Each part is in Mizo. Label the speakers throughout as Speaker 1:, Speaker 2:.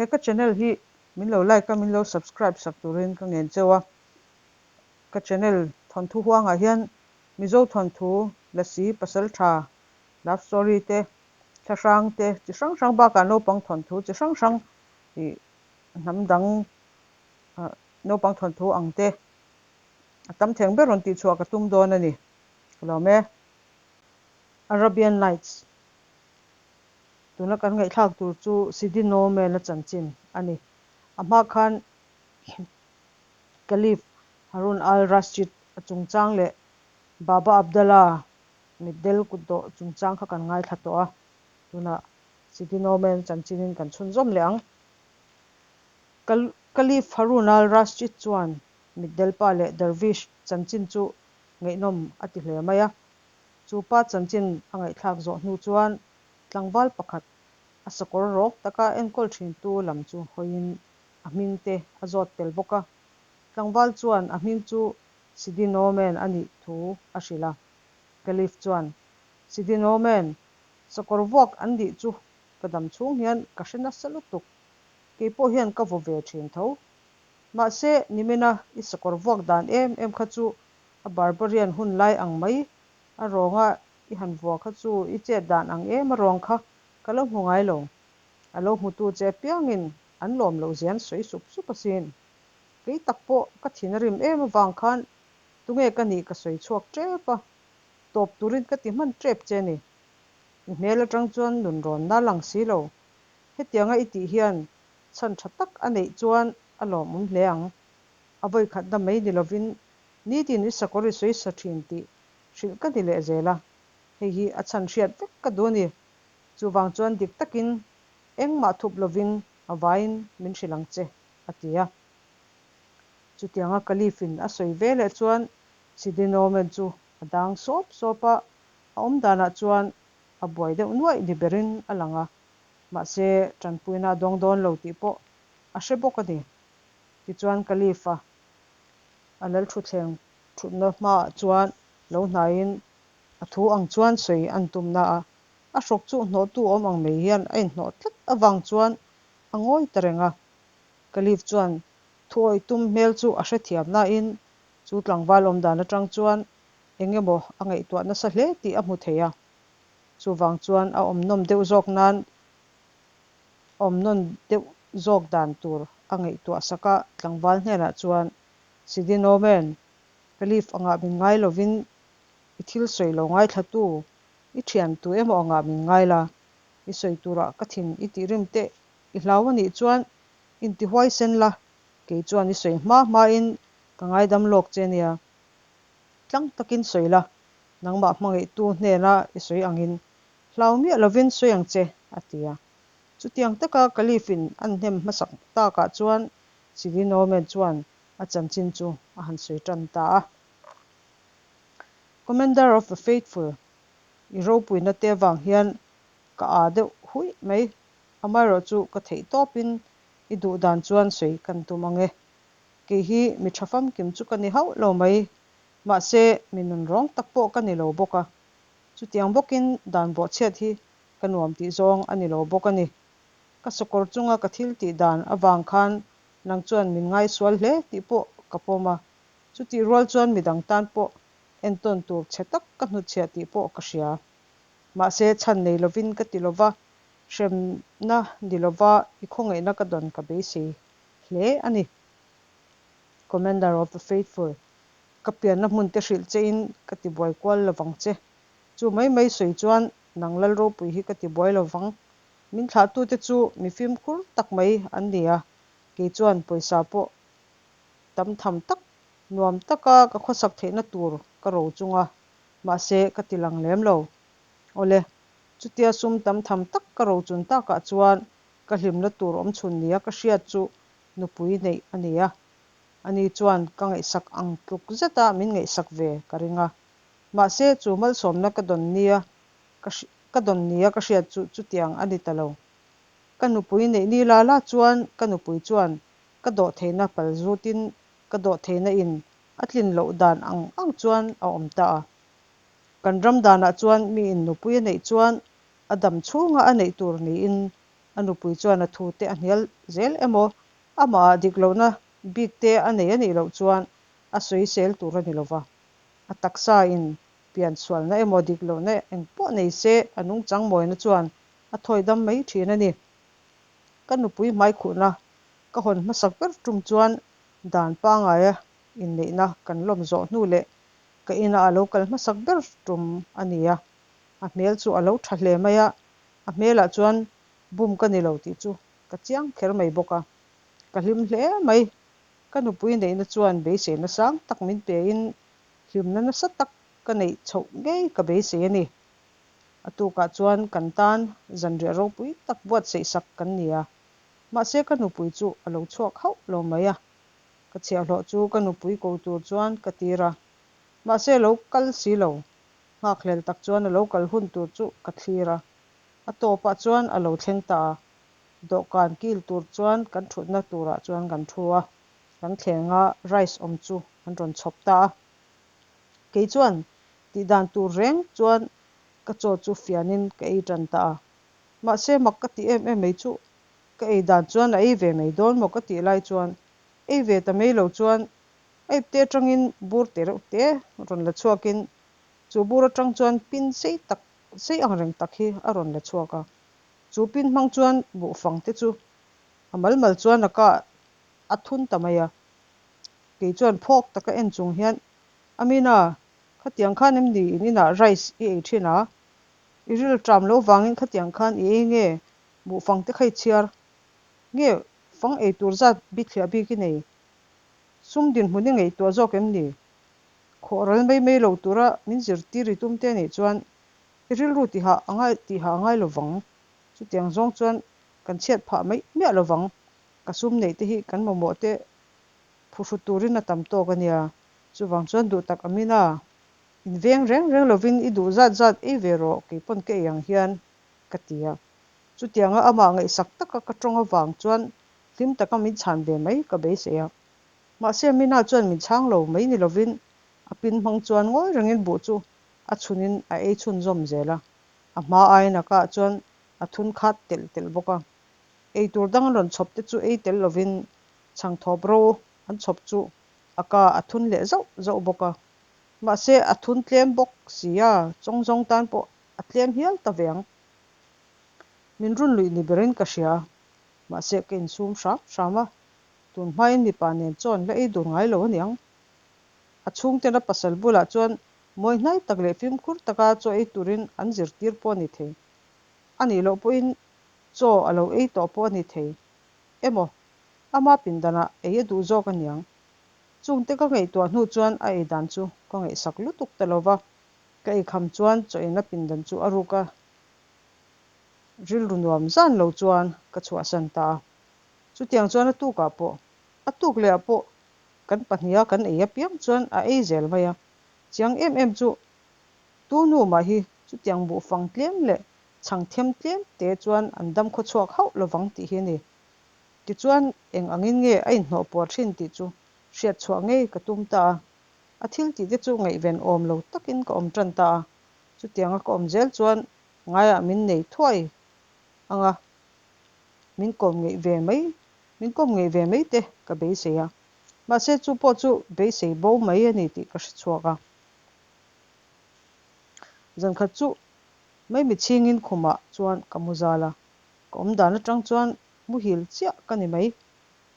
Speaker 1: He ka channel hi min lo like a, min lo subscribe sak turin ka ngen cheu a. Ka channel thawnthu huangah hian Mizo thawnthu, Lasi, Pasaltha, Love story te, thlahrang te chi hrang hrang bakah naupang thawnthu chi hrang hrang ih hnam dang naupang thawnthu ang te a tam theng ber rawn tihchhuah ka tum dawn a ni. Ka lawm e. Arabian Nights tuna kan ngaihthlak tur chu Sidi Noman-a chanchin a ni. A hma khan Caliph Harun al-Rashid a chungchang leh Baba Abdallah mitdel kutdawh chungchang kha kan ngaithla tawh a, tunah Sidi Noman chanchinin kan chhunzawm leh ang. Caliph Harun al-Rashid chuan mitdel pa leh Dervish chanchin chu ngaihnawm a ti hle mai a. Chu pa chanchin a ngaihthlak zawh hnu chuan tlangval pakhat a sakawr rawk taka enkawl thintu lam chu hawiin a hming te a zawt tel bawk a. Tlangval chuan a hming chu Sidi Noman a nih thu a hrilh a. Caliph chuan, Sidi Noman, sakawr vuak an nih chu ka dam chhung hian ka hre nasa lutuk. Kei pawh hian ka vaw ve thin tho. Mahse, nimina i sakawr vuak dan em em kha chu a barbarian hun lai ang mai a rawnga i han vua kha chu i chet dan ang em a rawng kha ka lo hmu ngai lo. A lo hmutu che apiangin an lawm loh zia an sawi sup sup asin. Kei tak pawh ka thin a rim em avang khan tunge ka nih ka sawi chhuak tep a, tawp turin ka ti hman tep che a ni. I hmel atang chuan nun rawn na lang si lo. Hetianga i tih hian chhan tha tak a neih chuan a lawmawm hle ang. A vawikhatna mai ni lovin nitin i sakawr i sawi sa thin tih hrilh ka ni leh zel a, hei hi a chhan hriat vek ka duh a ni. Chuvang chuan dik takin engmah thup lovin a vaiin min hrilh ang che, a ti a. Chutianga Caliph-in a sawi ve leh chuan Sidi Noman chu a dang sawp sawp a, a awm danah chuan a buai deuh nuaih ni berin a lang a, mahse tanpuina a dawng dawn lo tih pawh a hre bawk a ni. Tichuan Caliph-a a lal thutthleng thutna hmaah chuan lo hnaiin a thu ang chuan sawi an tumna a, a hrawk chu hnawhtu awm ang mai hian a inhnawh tlat avang chuan a ngawi ta reng a. Caliph chuan thuawih tum hmel chu a hrethiam nain chu tlangval awm dan atang chuan eng emaw a ngaihtuah nasa hle tih a hmu thei a. Chuvang chuan a awm nawm deuh zawk nan awm nawn deuh zawk dan tur a ngaihtuah sak a, tlangval hnenah chuan, Sidi Noman, Caliph angah min ngai lovin i thil sawi lo ngaithlatu, i thian tu emaw angah min ngai la, i sawi turah ka thin i tih rim teh i hlau a nih chuan intihuaisen la, kei chuan i sawi hma hmain ka ngaidam lawk che nia. Tlang takin sawi la, nangmah hmangaihtu hnena i sawi angin Hlau miah lovin sawi ang che, a ti a. Chutiang taka Caliph-in an hnem hmasak takah chuan Sidi Noman chuan a chanchin chu a han sawi tan ta a. Commander of the Faithful, i ropuina te avang hian ka aa deuh huih mai. Amaherawh chu ka theih tawpin i duh dan chuan sawi kan tum ang e. Kei hi mi tha famkim chu ka ni hauh lo mai. Mahse, mi nunrawng tak pawh ka ni lo bawk a. Chutiang bawkin dan bawhchhiat hi ka nuam tih zawng a ni lo bawk a ni. Ka sakawr chunga ka thil tih dan avang khan nang chuan min ngaisual hle tih pawh ka pawm a, chutih rual chuan midang tan pawh entawn tur chhe tak ka hnutchhiah tih pawh ka hria. Mahse chhan nei lovin ka ti lova, hremna ni lova i khawngaihna ka dawn ka beisei hle a ni. Commander of the Faithful. Ka pianna hmun te hrilh che in ka ti buai kual lovang che. Chu mai mai sawi chuan nang lal ropui hi ka ti buai lovang. Min thlahtu te chu mi fimkhur tak mai an ni a, kei chuan pawisa pawh tam tham tak, nuam taka ka khawsak theihna tur ka ro chung a, mahse ka ti lang lem lo. Awle, chutia sum tam tham tak ka ro chun takah chuan ka hlimna tur awmchhun nia ka hriat chu nupui neih a ni a. Ani chuan ka ngaihsak ang tluk zeta min ngaihsak ve ka ring a. Mahse, chu malsawmna ka dawn nia ka ka dawn nia ka hriat chu chutiang a ni ta lo. Ka nupui neih ni la la chuan ka nupui chuan ka dawhtheihna pal zutin ka dawhtheihna in a tlin loh dan ang ang chuan a awm ta a. Kan ram danah chuan mi in nupui a neih chuan a dam chhunga a neih tur niin A nupui chuan a thute a hnial zel emaw, amahah dik lohna bik te a nei a nih loh chuan a sawisel tur a ni lo va. A taksa in piansualna emaw dik lohna eng pawh nei se a nungchang mawina chuan a thawi dam mai thin a ni. Ka nupui hmaikhuhna ka hawn hmasak ber tum chuan dan pangaia inneihna kan lawm zawh hnu leh ka inah a lo kal hmasak ber tum a ni a. A hmel chu a lo tha hle mai a, a hmelah chuan bum ka ni lo tih chu ka chiang kher mai bawk a. Ka hlim hle mai. Ka nupui neihna chuan beiseina sang tak min pein hlimna nasa tak ka neih chhoh ngei ka beisei a ni. A tukah chuan kan tan zanriah ropui tak buatsaih sak kan ni a, mahse ka nupui chu a lo chhuak hauh lo mai a. Ka chhiahhlawh chu ka nupui ko tur chuan ka tir a, mahse a lo kal si lo. Nghakhlel tak chuan a lo kal hun tur chu ka thlir a, a tawpah chuan a lo thleng ta a. Dawhkan kil tur chuan kan thutna turah chuan kan thu a, kan thlenga rice awm chu an rawn chhawp ta a. Kei chuan tih dan tur reng chuan ka chaw chu fianin ka ei tan ta a. Mahse mak ka tih em em mai chu ka ei dan chuan a ei ve mai dawn maw ka tih lai chuan ei ve ta mai lo chuan a ipte atangin bur te reuh te rawn la chhuakin chu bur atang chuan pin sei tak sei ang reng tak hi a rawn la chhuak a. Chu pin hmang chuan buhfang te chu a mal mal chuan a ka a thun ta mai a. Kei chuan phawk taka en chung hian, Amina, khatiang khan em ni in inah rice i ei thin a? I ril ṭam lo vangin khatiang khan i ei nge? Buhfang te kha i chhiar nge? Fang ei tur zat bithliah bik i nei? Sum dinhmun i ngaihtuah zawk em ni? Khawh ral mai mai lo tura min zirtir i tum te anih chuan i rilru tihah a ngai tihah a ngai lovang. Chutiang zawng chuan kan chhiat phah mai miah lovang. Ka sum neih te hi kan mamawh te phuhru turin a tam tawk a nia. Chuvang chuan duh tak Amina, inveng reng reng lovin i duh zat zat ei ve rawh, kei pawn ka ei ang hian, ka ti a. Chutianga amah ngaihsak taka ka tawng avang chuan hlim taka min chhan ve mai ka beisei a. Mahse Amina chuan min chhang lo mai ni lovin a pin hmang chuan ngawi rengin buh chu a chhunin a ei chhunzawm zel a. A hma aiin a kaah chuan a thun khat telh telh bawk a. Eitur dang an rawn chhawp te chu ei tel lovin chhangthawp ro an chhawp chu a ka a thun leh zauh zauh bawk a. Mahse a thun tlem bawk si a, chawng zawng tan pawh a tlem hial ta ve ang. Min run luih ni berin ka hria a, mahse ka insum hram hram a, tun hmain mipa nen chuan la ei dun ngai lo aniang. A chhungten a pasal bulah chuan mawi hnai tak leh fimkhur taka chaw ei turin an zirtir pawh a ni thei. A nih loh pawhin chaw a lo ei tawh pawh a ni thei emaw ama pindanah ei a duh zawk aniang. Chungte ka ngaihtuah hnu chuan a ei dan chu ka ngaihsak lutuk ta lo va, ka ei kham chuan chaw eina pindan chu a ruk a, rilru nuam zan lo chuan ka chhuahsan ta a. Chutiang chuan a tukah pawh, a tuk lehah pawh kan pahniha kan ei apiang chuan a ei zel mai a. Chiang em em chu tu nu mah hi chutiang buhfang tlem leh chhang them tlem te chuan an dam khawchhuak hauh lovang tih hi a ni. Tichuan, eng angin nge a inhnawh puar thin tih chu hriat chhuah ngei ka tum ta a. A thil tih te chu ngaihven awm lo takin ka awm tan ta a. Chutianga ka awm zel chuan ngaiah min nei thuai ang a, min kawm ngeih ve mai, min kawm ngeih ve mai te ka beisei a. Mahse, chu pawh chu beisei bo mai a ni tih ka hre chhuak a. Zankhat chu Maimi chhingin khumah chuan ka mu zal a, ka awm dan atang chuan muhil chiah ka ni mai.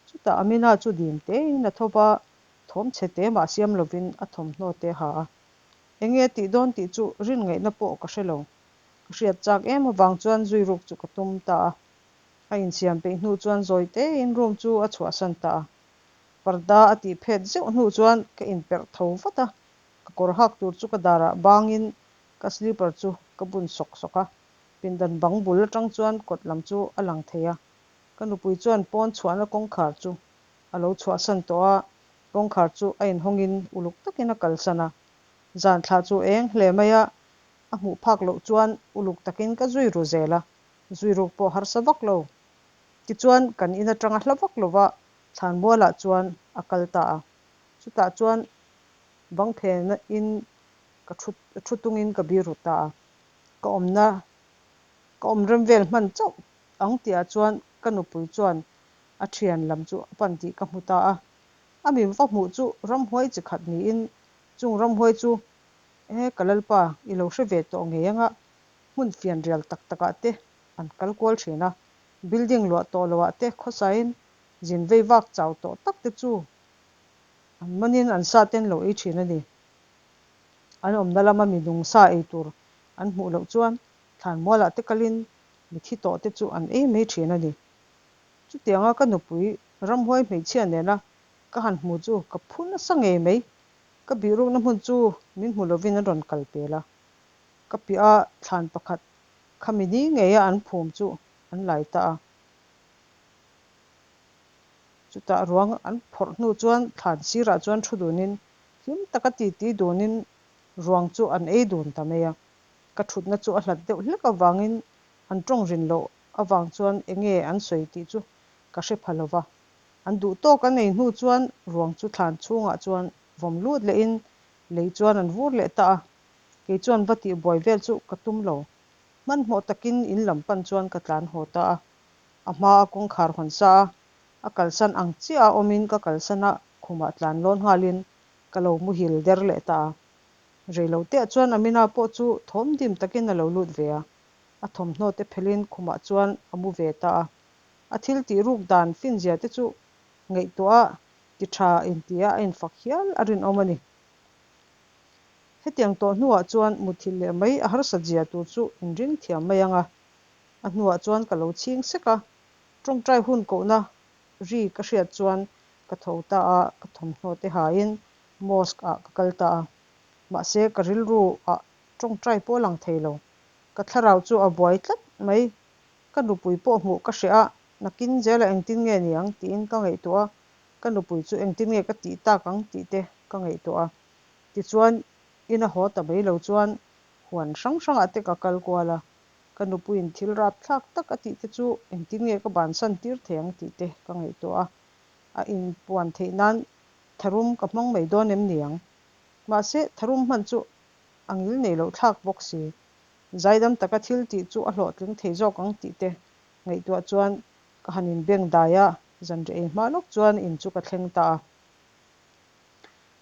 Speaker 1: Chutah Amina chu dim tein a tho va, thawm chhe te mah siam lovin a thawmhnaw te a ha a. Enge a tih dawn tih chu rin ngaihna pawh ka hre lo. Ka hriat chak em avang chuan zui ruk chu ka tum ta a. A insiam peih hnu chuan zawi tein room chu a chhuahsan ta a. Parda a tih phet zeuh hnu chuan ka inperh tho vat a, ka kawr hak tur chu ka darah bangin Ka slipper chu ka bun sawk sawk a, pindan bang bul atang chuan kawt lam chu a lang thei a. Ka nupui chuan pawn chhuahna kawngkhar chu a lo chhuahsan tawh a, kawngkhar chu a inhawngin uluk takin a kalsan a. Zan thla chu eng hle mai a, a hmuh phak loh chuan uluk takin ka zui ru zel a, zui ruk pawh harsa vak lo. Tichuan kan in atanga hla vak lova thlanmualah chuan a kal ta a, chutah chuan bang phen in Ka thu thu tungin ka bir ru ta a, ka awmna ka awm rem vel hman chauh ang tihah chuan ka nupui chuan a thian lam chu a pan tih ka hmu ta a. A mi va hmuh chu ramhuai chi khat niin chung ramhuai chu he ka lalpa i lo hre ve tawh ngei anga hmun fianrial tak takah te an kal kual thin a. Building luah tawh loah te khawsain zin vei vak chau tawh tak te chu an manin an sa ten lo ei thin a ni. An awmna lama mi nung sa ei tur an hmuh loh chuan thlanmualah te kalin mi thi tawh te chu an ei mai thin a ni. Chutianga ka nupui ramhuai hmeichhia nena ka han hmu chu ka phu nasa ngei mai. Ka bihrukna hmun chu min hmu lovin an rawn kal pel a. Ka piah a thlan pakhat khami ni ngeia an phum chu an lai ta a. Chutah ruang an phawrh hnu chuan thlan sirah chuan thu dunin hlim taka titi dunin ruang chu an ei dun ta mai a. Ka thutna chu a hlat deuh hlek avangin an tawng rin loh avang chuan enge an sawi tih chu ka hre pha lo va. An duh tawk an ei hnu chuan ruang chu thlan chhungah chuan vawm lut lehin lei chuan an vur leh ta a. Kei chuan va tih buai vel chu ka tum lo. Hmanhmawh takin in lam pan chuan ka tlan haw ta a. A hmaa kawngkhar hawn sa a, a kalsan ang chiah a awmin ka kalsan a, khumah tlan lawn nghalin ka lo muhil der leh ta a. Reiloteah chuan Amina pawh chu thawm dim takin a lo lut ve a, a thawmhnaw te phelhin khumah chuan a mu ve ta a. A thil tih ruk dan finzia te chu ngaihtuah a ti tha intia a infak hial a rinawm a ni. Hetiang tawh hnuah chuan muthilh leh mai a harsat zia tur chu inring thiam mai ang a. A hnuah chuan ka lo chhing sek a, tawngtai hun kohna ri ka hriat chuan ka tho ta a, ka thawmhnaw te hain mosque ah ka kal ta a. Mahse ka rilru ah tawngtai pawh a lang thei lo. Ka thlarau chu a buai tlat mai. Ka nupui pawh hmuh ka hreh a, nakin zela engtin nge ni ang tiin ka ngaihtuah a, ka nupui chu engtin nge ka tih tak ang tih te ka ngaihtuah a. Tichuan ina haw ta mai lo chuan huan hrang hrangah te ka kal kual a, ka nupuiin thil rapthlak tak a tih te chu engtin nge ka bansan tir thei ang tih te ka ngaihtuah a, a inpuan theih nan tharum ka hmang mai dawn em ni ang? Mahse, tharum hman chu a ngil nei loh thlak bawk si. Zaidam taka thil tih chu a hlawhtling thei zawk ang tih te ngaihtuah chuan ka han inbeng dai a, zanriah ei hma lawk chuan in chu ka thleng ta a.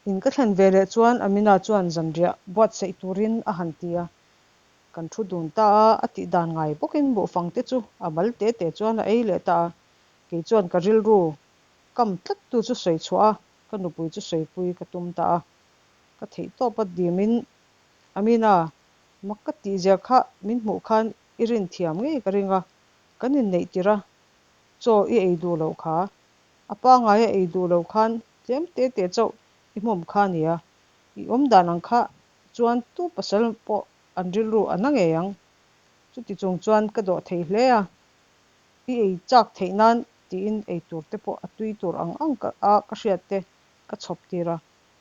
Speaker 1: In ka thlen ve leh chuan Amina chuan zanriah buatsaih turin a han ti a, kan thu dun ta a, a tih dan ngai bawkin buhfang te chu a mal te te chuan a ei leh ta a, kei chuan ka rilru kam tlat tu chu sawi chhuah a, ka nupui chu sawipui ka tum ta a, ka theihtawp a dimin Amina, mak ka tih zia kha min hmuh khan i rin thiam ngei ka ring a, kan inneih tirh a, chaw i ei duh loh kha. A pangai a ei duh lo khan tlem te te chauh i hmawm kha a nia. I awm dan ang kha chuan tu pasal pawh an rilru a na ngei ang. Chuti chung chuan ka dawh thei hle a, i ei chak theih nan tiin ei tur te pawh a tui tur ang ang a ka hriat te ka chhawp tir a.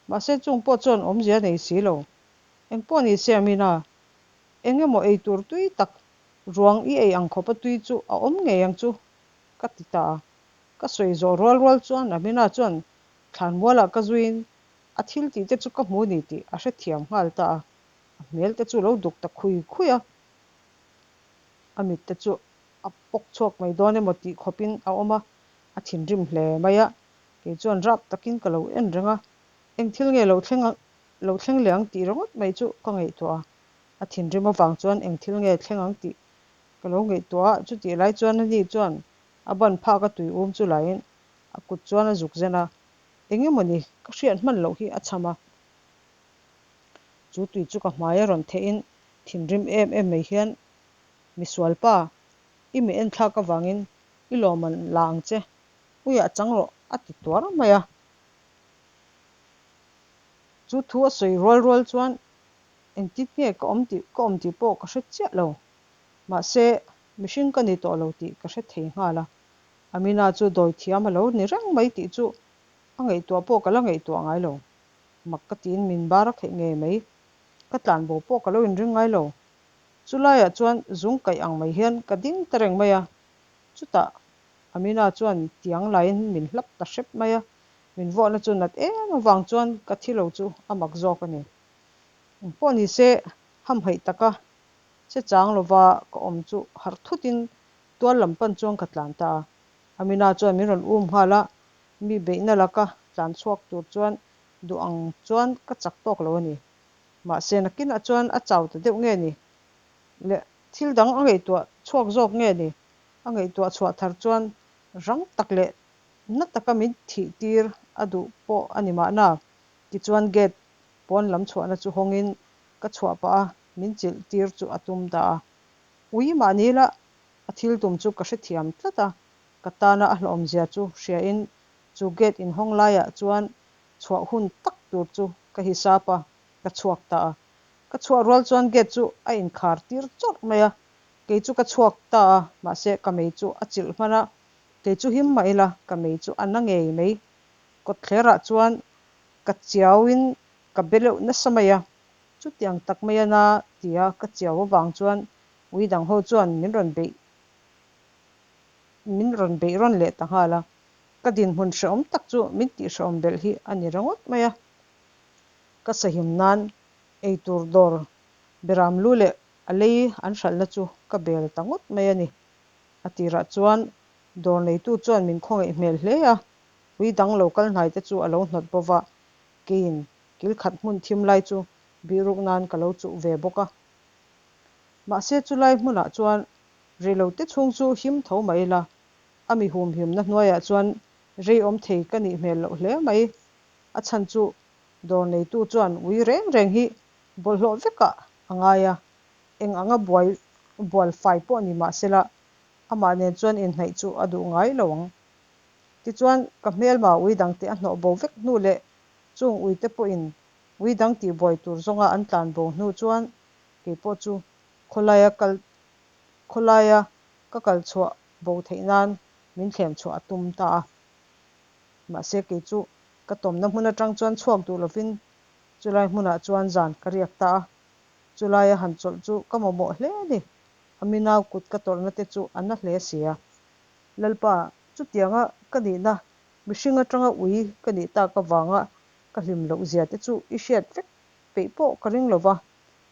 Speaker 1: Mahse chung pawh chuan awmzia a nei si lo. Engpawh ni se Amina, eng emaw ei tur tui tak ruang i ei ang khawpa tui chu a awm ngei ang chu ka ti ta a. Ka sawi zawh rual rual chuan Amina chuan thlanmualah ka zuiin a thil tih te chu ka hmu ni tih a hrethiam nghal ta a, a hmel te chu lo duk ta khui khui a, a mit te chu a pawk chhuak mai dawn emaw tih khawpin a awm a, a thinrim hle mai a, kei chuan rap takin ka lo en reng a, eng thil nge lo thleng lo thleng leh ang tih ringawt mai chu ka ngaihtuah a, a thinrim avang chuan eng thil nge thleng ang tih ka lo ngaihtuah a, chutih lai chuan ani chuan A ban phak a tui um chu laiin a kut chuan a zuk zen a, eng emawni ka hriat hman loh hi a chham a. Chu tui chu ka hmai a rawn theihin thinrim em em mai hian, Misual pa, i mi enthlak avangin i lawmman la ang che, uiah chang rawh a ti tuar mai a. Chu thu a sawi rual rual chuan engtin nge ka awm tih ka awm tih pawh ka hre chiah lo. Mahse, Mihring ka ni tawh lo tih ka hre thei nghal a, Amina chu dawi thiam a lo ni reng mai tih chu a ngaihtuah pawh ka la ngaihtuah ngai lo. Mak ka tiin min bar a kheih ngei mai. Ka tlanbo pawh ka lo inring ngai lo. Chu laiah chuan zung kaih ang mai hian ka ding ta reng mai a. Chutah Amina chuan tiang laiin min hlap ta hrep mai a, min vuahna chu nat em avang chuan ka thi lo chu a mak zawk a ni. Engpawh ni se hamhaih taka Che chang lova ka awm chu harh thutin Tual lam pan chuan ka tlan ta a. Amina chuan min rawn um nghal a, mi beihna laka tlan chhuak tur chuan duh ang chuan ka chak tawk lo a ni. Mahse nakinah chuan a chau ta deuh nge ni? Le thil dang a ngaihtuah chhuak zawk nge ni? A ngaihtuah chhuah thar chuan rang tak leh na taka min thih tir a duh pawh a ni mahna. Tichuan gate pawn lam chhuahna chu hawngin ka chhuah pah a, min chilh tir chu a tum ta a. Ui mahni la a thil tum chu ka hrethiam tlat a, ka tana a hlawhawmzia chu hriain chu gate inhawng laiah chuan chhuah hun tak tur chu ka hisap a, ka chhuak ta a. Ka chhuah rual chuan gate chu a inkhar tir chawrh mai a, kei chu ka chhuak ta a, mahse ka mei chu a chilh hman a, kei chu him mah ila ka mei chu a na ngei mai. Kawtthlerah chuan ka chiauin ka be leuh nasa mai a, chutiang tak mai a na tia ka chiau avang chuan ui dang ho chuan min rawn beih min rawn beih rawn leh ta nghal a, ka dinhmun hrehawm tak chu min tihhrehawm belh hi a ni ringawt mai a. Ka sahim nan eitur dawr beram lu leh a lei an hralhna chu ka bel ta ngawt mai a ni. A tirah chuan dawr neitu chuan min khawngaih hmel hle a, ui dang lo kal hnai te chu a lo hnawt bo va, keiin kil khat hmun thim lai chu bihruk nan ka lo chuh ve bawk a. Mahse chulai hmunah chuan reilote chhung chu him tho mai ila, a mi humhimna hnuaiah chuan rei awm thei ka nih hmel loh hle mai. A chhan chu dawr neitu chuan ui reng reng hi bawlhhlawh vekah a ngai a, eng anga buai bual fai pawh ni mah sela amah nen chuan inhnaih chu a duh ngai lo ang. Tichuan ka hmelma ui dangte a hnawh bo vek hnu leh chung uite pawhin ui dang tihbuai tur zawnga an tlan bo hnu chuan kei pawh chu khawlaia kal khawlaia ka kal chhuah bo theih nan min thlem chhuah a tum ta a. Mahse kei chu ka tawmna hmun atang chuan chhuak duh lovin chulai hmunah chuan zan ka riak ta a. Chulaia han chawlh chu ka mamawh hle a ni. A mi nau kut ka tawrhna te chu a na hle si a. Lalpa, chutianga ka nihna mihring atanga ui ka nih tak avanga ka hlim loh zia te chu i hriat vek peih pawh ka ring lo va,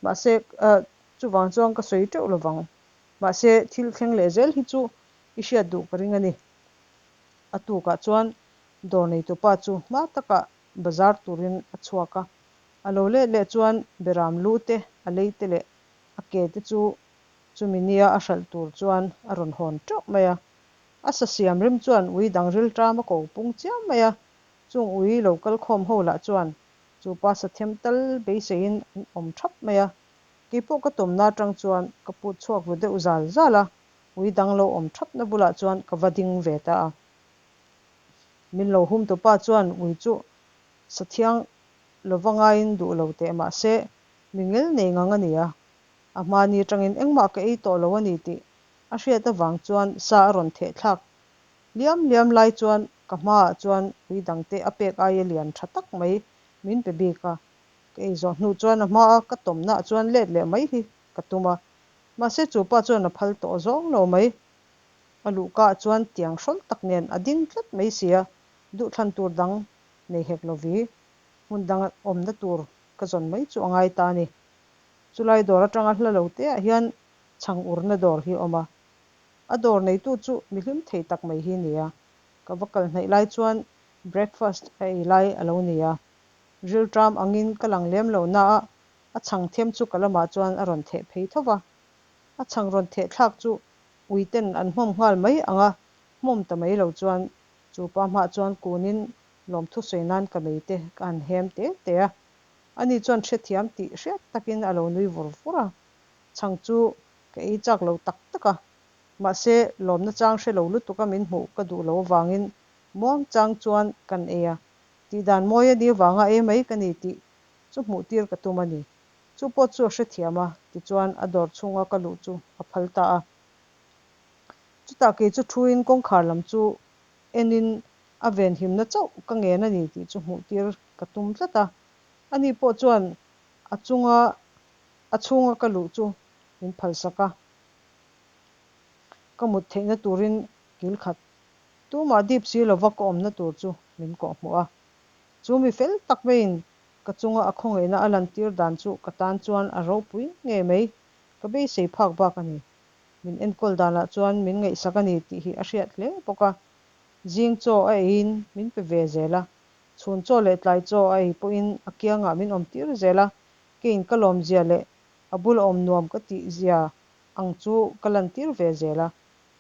Speaker 1: mahse chuvang chuan ka sawi teuh lo vang. Mahse thil thleng leh zel hi chu i hriat duh ka ring a ni. A tukah chuan dawr neitupa chu hma takah bazar turin a chhuak a, a lo let leh chuan beram lu te, a lei te leh a ke te chu chumi nia a hralh tur chuan a rawn hawn teuh mai a. A sa siam rim chuan ui dang rilṭam a ko pung chiam mai a, chung ui lo kal khawm ho lah chuan chu pa sa them tal beiseiin an awm thap mai a. Keipawh ka tawmna atang chuan ka put chhuak ru deuh zal zal a, ui dang lo awm thapna bulah chuan ka va ding ve ta a. Min lo hum tupa chuan ui chu sa thiang lova ngaiin duh lo teh mahse mi ngel nei ngang a ni a, a hmani atangin engmah ka ei tawh lo a ni tih a hriat avang chuan sa a rawn theh thlak liam liam lai chuan ka hmaah chuan ui dangte a pek aia lian tha tak mai min pe bik a. Ka ei zawh hnu chuan a hmaa ka tawmnaah chuan let leh mai hi ka tum a, mahse chu pa chuan a phal tawh zawng lo mai. A luhkaah chuan tiang hrawl tak nen a ding tlat mai si a, duhthlan tur dang nei hek lo vi. Hmun dang awmna tur ka zawn mai chu a ngai ta a ni. Chulai dawr atanga hla lo te ah hian chhang urna dawr hi a awm a. A dawr neitu chu mi hlim thei tak mai hi a ni a. Ka va kal hnaih lai chuan breakfast a ei lai a lo ni a. Rilṭam angin ka lang lem lo na a, a chhang them chu ka lamah chuan a rawn theh phei tho va. A chhang rawn theh thlak chu uiten an hmawm nghal mai ang a, hmawm ta mai lo chuan chu pa hmah chuan kunin lawmthu sawi nan ka mei te ka han hem te te a. Ani chuan hrethiam tih hriat takin a lo nui vur vur a, chhang chu ka ei chak lo tak tak a, mahse lawmna chang hre lo lutuk a min hmuh ka duh lo avangin muang chang chuan kan ei a, tihdan mawi a ni avanga ei mai ka ni tih chu hmuh tir ka tum a ni. Chu pawh chu a hrethiam a, tichuan a dawr chhunga ka luh chu a phal ta a. Chutah kei chu thuin kawngkhar lam chu enin a venhimna chauh ka ngen a ni tih chu hmuh tir ka tum tlat a. Ani pawh chuan a chunga a chhunga ka luh chu min phalsak a. Ka mut theihna turin kil khat tumah dip si lova ka awmna tur chu min kawhhmuh a. Chu mi fel tak maiin ka chunga a khawngaihna a lantir dan chu ka tan chuan a ropui ngei mai. Ka beisei phak bak a ni. Min enkawl danah chuan min ngaihsak a ni tih hi a hriat hle bawk a. Zing chaw a eiin min pe ve zel a, chhun chaw leh tlai chaw a ei pawhin a kiangah min awm tir zel a, keiin ka lawmzia leh a bula awm nuam ka tihzia ang chu ka lantir ve zel a,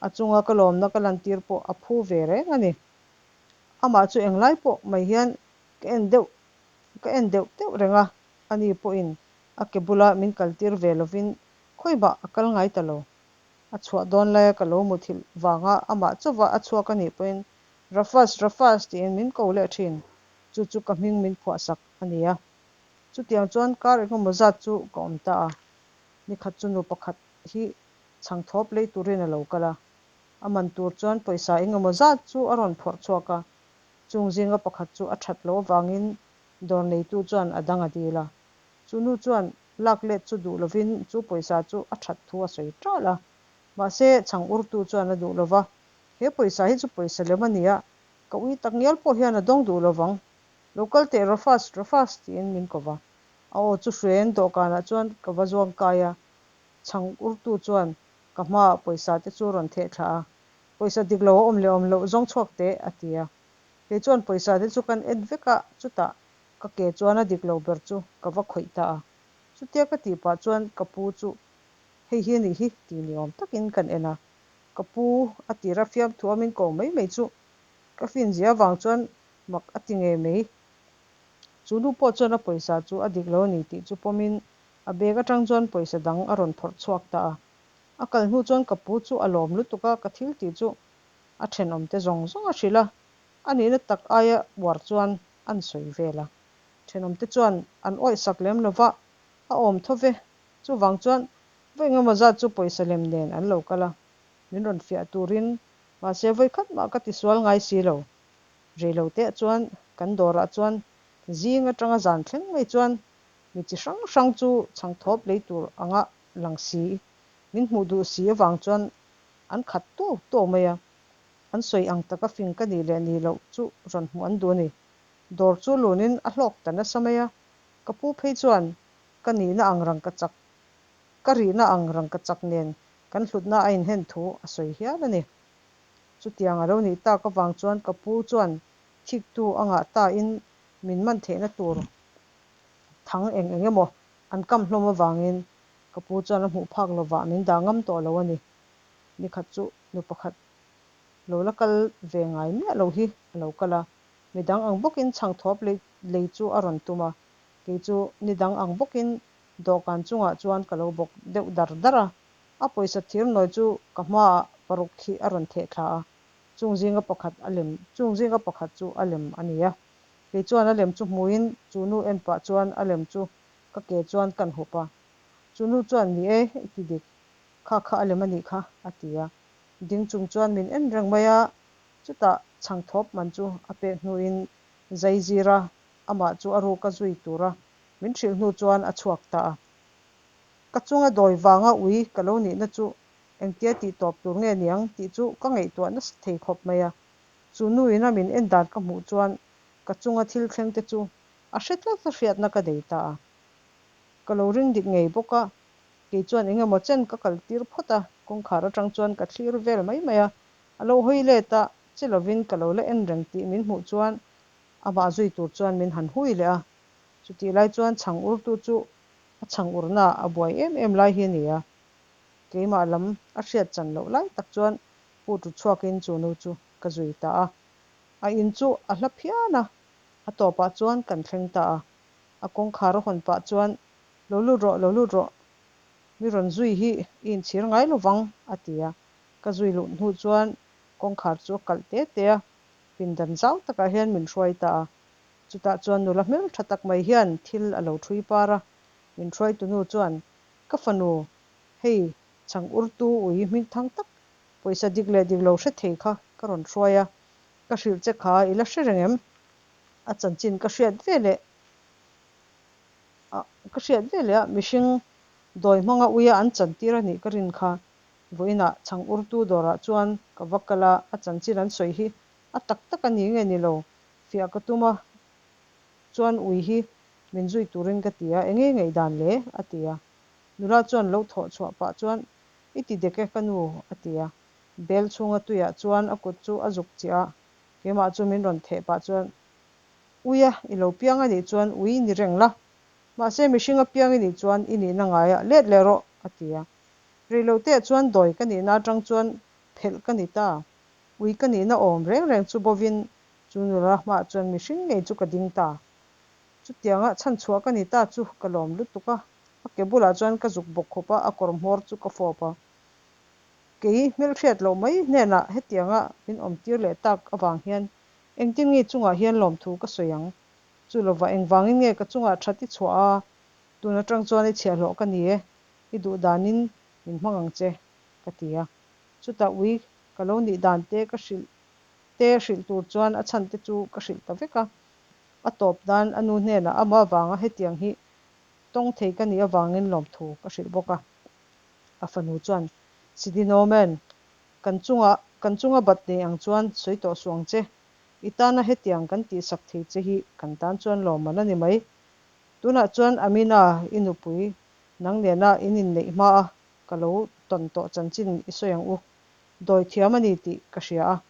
Speaker 1: a chunga ka lawmna ka lantir pawh a phu ve reng a ni. Amah chu englai pawh mai hian ka en deuh ka en deuh deuh reng a, ani pawhin a ke bula min kaltir ve lovin khawimah a kal ngai ta lo. A chhuah dawn laia ka lo muthilh vanga amah chauva a chhuak a nih pawhin Rafas, Rafas tiin min ko leh thin. Chu chu ka hming min phuahsak a ni a. Chutiang chuan kar engemaw zat chu ka awm ta a. Nikhat chu nu pakhat hi chhangthawp lei turin a lo kal a. A man tur chuan pawisa engemaw zat chu a rawn phawrh chhuak a. Chung zinga pakhat chu a that loh avangin dawr neitu chuan a dang a dil a. Chu nu chuan lak let chu duh lovin chu pawisa chu a that thu a sawi ṭal a. Mahse, chhang urtu chuan a duh lo va, He pawisa hi chu pawisa lem a ni a, ka ui tak ngial pawh hian a dawng duh lo vang. Lo kal teh Rafas, Rafas tiin min ko va. A aw chu hruaiin dawhkanah chuan ka va zuang kai a. Chhang urtu chuan ka hmaah pawisa te chu rawn theh thla a, Pawisa dik lo a awm leh awm loh zawng chhuak teh, a ti a. Kei chuan pawisa te chu kan en vek a, chutah ka ke chuan a dik lo ber chu ka va khawih ta a. Chutia ka tih pah chuan ka pu chu hei hi a nih hi ti ni awm takin kan en a. Ka pu a tira fiamthu a min ko mai mai chu ka finzia avang chuan mak a ti ngei mai. Chu nu pawh chuan a pawisa chu a dik lo a ni tih chu pawmin a bag atang chuan pawisa dang a rawn phawrh chhuak ta a. A kal hnu chuan ka pu chu a lawm lutuk a, ka thil tih chu a thenawmte zawng zawng a hrilh a, a nihna tak aia uar chuan an sawi vel a. Thenawmte chuan an awihsak lem lo va, a awm tho ve. Chuvang chuan vawi engemaw zat chu pawisa lem nen an lo kal a, min rawn fiah turin, mahse vawi khat mah ka tisual ngai si lo. Reiloteah chuan kan dawrah chuan zing atanga zan thleng mai chuan mi chi hrang hrang chu chhangthawp lei tur anga lang si, min hmuh duh si avang chuan an khat tuau tuau mai a. An sawi ang taka fing ka nih leh nih loh chu rawn hmuh an duh a ni. Dawr chu lunin a hlawk ta nasa mai a, ka pu phei chuan ka nihna ang rangkachak, ka rihna ang rangkachak nen kan hlutna a inhen thu a sawi hial a ni. Chutiang a lo nih tak avang chuan ka pu chuan thiktu a ngah tain min man theihna tur thang eng eng emaw an kam hlawm avangin ka pu chuan a hmuh phak lovah min dah ngam tawh lo a ni. Nikhat chu nu pakhat lo la kal ve ngai miah lo hi a lo kal a, midang ang bawkin chhangthawp lei lei chu a rawn tum a, kei chu nidang ang bawkin dawhkan chungah chuan ka lo bawk deuh dar dar a, a pawisa thir nawi chu ka hmaah paruk hi a rawn theh thla a, chung zinga pakhat a lem chung zinga pakhat chu a lem a ni a, kei chuan a lem chu hmuin chu nu en pah chuan a lem chu ka ke chuan kan hup a, chu nu chuan ni e i ti dik. Kha kha a lem a nih kha, a ti a. Ding chung chuan min en reng mai a, chutah chhangthawp man chu a pek hnuin zaizira amah chu a ruka zui tura min hrilh hnu chuan a chhuak ta a. Ka chunga dawi vanga ui ka lo nihna chu engtia tih tawp tur nge niang tih chu ka ngaihtuah nasa thei khawp mai a. Chu nuin a min en dan ka hmuh chuan ka chunga thil thleng te chu a hre tlat a hriatna ka nei ta a. Ka lo ring dik ngei bawk a, Kei chuan eng emaw chen ka kal tir phawt a, kawngkhar atang chuan ka thlir vel mai mai a, a lo hawi let a, che lovin ka lo la en reng tih min hmuh chuan amah zui tur chuan min han hui leh a. Chutih lai chuan chhang urtu chu a chhang urnaah a buai em em lai hi a ni a, keimah lam a hriat chan loh lai tak chuan put ru chhuakin chu nu chu ka zui ta a. A in chu a hla phian a, a tawpah chuan kan thleng ta a, a kawngkhar a hawn pah chuan Lo lut rawh, lo lut rawh, mi rawn zui hi i inchhir ngai lo vang, a ti a. Ka zui luh hnu chuan kawngkhar chu a kalh te te a, pindan zau takah hian min hruai ta a. Chutah chuan nula hmel tha tak mai hian thil a lo ṭhui par a. Min hruaitunu chuan, Ka fanu, hei chhang urtu ui hmingthang tak, pawisa dik leh dik lo hre thei kha ka rawn hruai a, ka hrilh che kha i la hre reng em? A chanchin ka hriat veleh Ka hriat ve leh a, mihring dawi hmanga uia an chantir a nih ka rin kha. Vawiinah chhang urtu dawrah chuan ka va kal a, a chanchin an sawi hi a tak tak a ni nge ni lo fiah ka tum a, chuan ui hi min zui turin ka ti a, enge ngaihdan le? a ti a. Nula chuan lo thawh chhuah pah chuan, I ti dek e ka nu, a ti a. Bel chhunga tuiah chuan a kut chu a zuk chiah a, keimah chu min rawn theh pah chuan, Uia i lo piang a nih chuan ui ni reng la, mahse mihring a piang i nih chuan i nihna ngaiah let leh rawh, a ti a. Reiloteah chuan dawi ka nihna atang chuan phelh ka ni ta. Ui ka nihna awm reng reng chu bovin chu nula hmaah chuan mihring ngei chu ka ding ta. Chutianga chhanchhuah ka ni ta chu ka lawm lutuk a, a ke bulah chuan ka zuk bawk khup a, a kawr hmawr chu ka fawp a. Kei hmelhriat loh mai hnenah hetianga min awmtir leh tak avang hian engtin nge chungah hian lawmthu ka sawi ang? Chu lovah engvangin nge ka chungah that i chhuah a, tun atang chuan i chhiahhlawh ka ni e, i duh danin min hmang ang che, ka ti a. Chutah ui ka lo nih dan te ka hrilh te hrilh tur chuan a chhan te chu ka hrilh ta vek a. A tawp nan a nu hnenah amah avanga hetiang hi tawng thei ka nih avangin lawmthu ka hrilh bawk a. A fanu chuan, Sidi Norman, kan chunga kan chunga bat nei ang chuan sawi tawh suh ang che. I tana hetiang kan tihsak thei che hi kan tan chuan lawmman a ni mai. Tunah chuan Amina, i nupui nang nena in inneih hmaa ka lo tawn tawh chanchin i sawi ang u. Dawi thiam a ni tih ka hria a,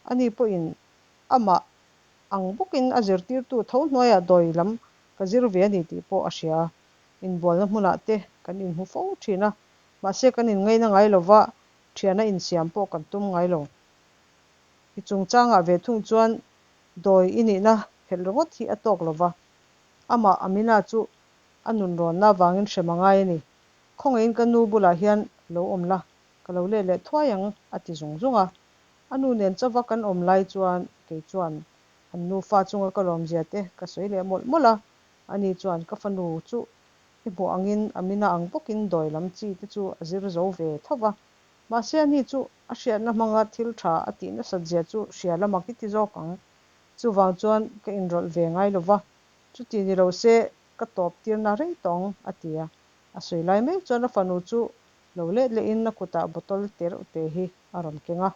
Speaker 1: ani pawhin amah ang bawkin a zirtirtu tho hnuaiah dawi lam ka zir ve a ni tih pawh a hria a. Inbualna hmunah te kan inhmu fo thin a, mahse kan inngaina ngai lova thiana insiam pawh kan tum ngai lo. I chungchangah ve thung chuan dawi i nihna phelh ringawt hi a tawk lova, amah Amina chu a nunrawnna avangin hrem a ngai a ni. Khawngaihin ka nu bulah hian lo awm la, ka lo let leh thuai ang a ti zung zung a. A nu nen chauva kan awm lai chuan kei chuan an nufa chunga ka lawmzia te ka sawi leh mawlh mawlh a, ani chuan ka fanu chu i hmuh angin Amina ang bawkin dawi lam chi te chu a zir zo ve tho va, mahse ani chu a hriatna hmanga thil tha a tih nasat zia chu hria la mak i ti zawk ang. Chuvang chuan ka inrawlh ve ngai lo va, chuti ni lo se ka tawp tirna rei tawh ang a ti a. A sawi lai mek chuan a fanu chu lo let lehin a kutah bottle te reuh te hi a rawn keng a.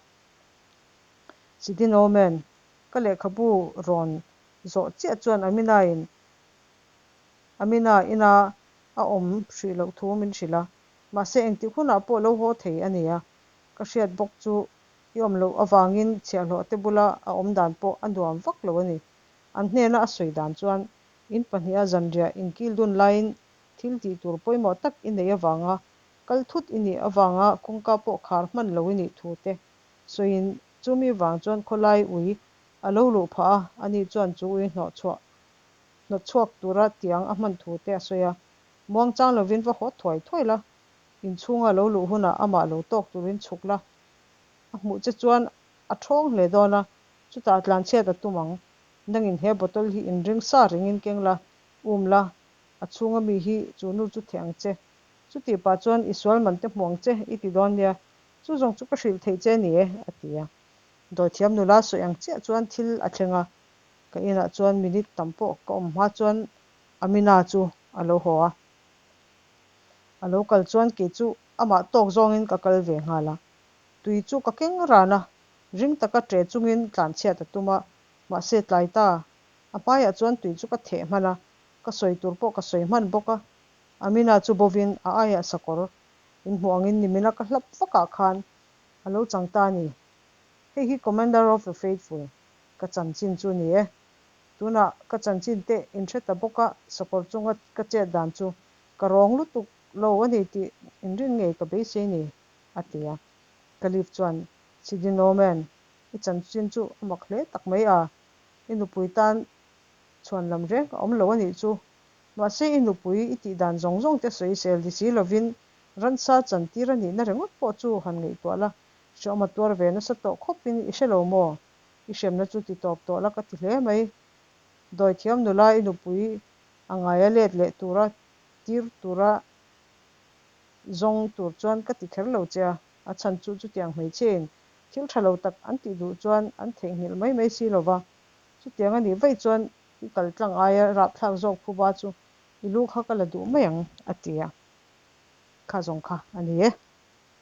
Speaker 1: Sidi Norman, ka lehkhabu rawn zawh chiah chuan Amina-in Amina ina a awm hrih loh thu min hrilh a, mahse engtik hunah pawh lo haw thei a ni a, ka hriat bawk chu i awm loh avangin chhiahhlawh te bula a awm dan pawh a nuam vak lo a ni. An hnena a sawi dan chuan in pahniha zanriah inkil dun laiin thil tih tur pawimawh tak i neih avanga kal thut i nih avanga kawngka pawh khar hman lo i nih thu te sawiin chumi vang chuan khawlai ui a lo luh phah a, ani chuan chu ui hnawhchhuah hnawtchhuak tura tiang a hman thu te a sawi a. Muangchang lovin va haw thuai thuai la, inchhunga lo luh hunah amah lo tawk turin chhuk la, a hmuh che chuan a thawng hle dawn a, chutah tlanchhiat a tum ang. Nangin he bottle hi inring sa rengin keng la, um la, a chhunga mi hi chu nu chu theh ang che. Chutih pah chuan i sual man te hmu ang che i ti dawn nia, chu zawng chu ka hrilh theih che ni e, a ti a. Dawithiam nula sawi ang chiah chuan thil a thleng a, ka inah chuan minute tam pawh ka awm hma chuan Amina chu a lo haw a. A lo kal chuan kei chu amah tawk zawngin ka kal ve nghal a. Tui chu ka keng ran a, ring taka ṭe chungin tlanchhiat a tum a, mahse tlai ta, a hmaiah chuan tui chu ka theh hman a, ka sawi tur pawh ka sawi hman bawk a. Amina chu bovin a aiah sakawr inhmuh angin nimina ka hlap vakah khan a lo chang ta a ni. Hei hi Commander of the Faithful ka chanchin chu ni e. Tunah ka chanchin te inhre ta bawk a, sakawr chunga ka chet dan chu ka rawng lutuk lo a ni tih inrin ngei ka beisei ni, a ti a. Caliph chuan, Sidi Norman, i chanchin chu a mak hle tak mai a, i nupui tan chhuan lam reng a awm lo a nih chu. Mahse i nupui i tih dan zawng zawng te sawisel ni si lovin ransa chantir a nihna ringawt pawh chu han ngaihtuah la, hrehawm a tuar ve nasa tawh khawpin i hre lo maw? I hremna chu ti tawp tawh la ka ti hle mai. Dawithiam nula i nupui a ngaia let leh tura tir tura zawng tur chuan ka ti kher lo che a, a chhan chu chutiang hmeichhiain thil tha lo tak an tih duh chuan an theihnghilh mai mai si lova. Chutiang a nih vaih chuan i kal tlang aia rapthlak zawk phuba chu i lu kha ka la duh mai ang, a ti a. Kha zawng kha a ni e.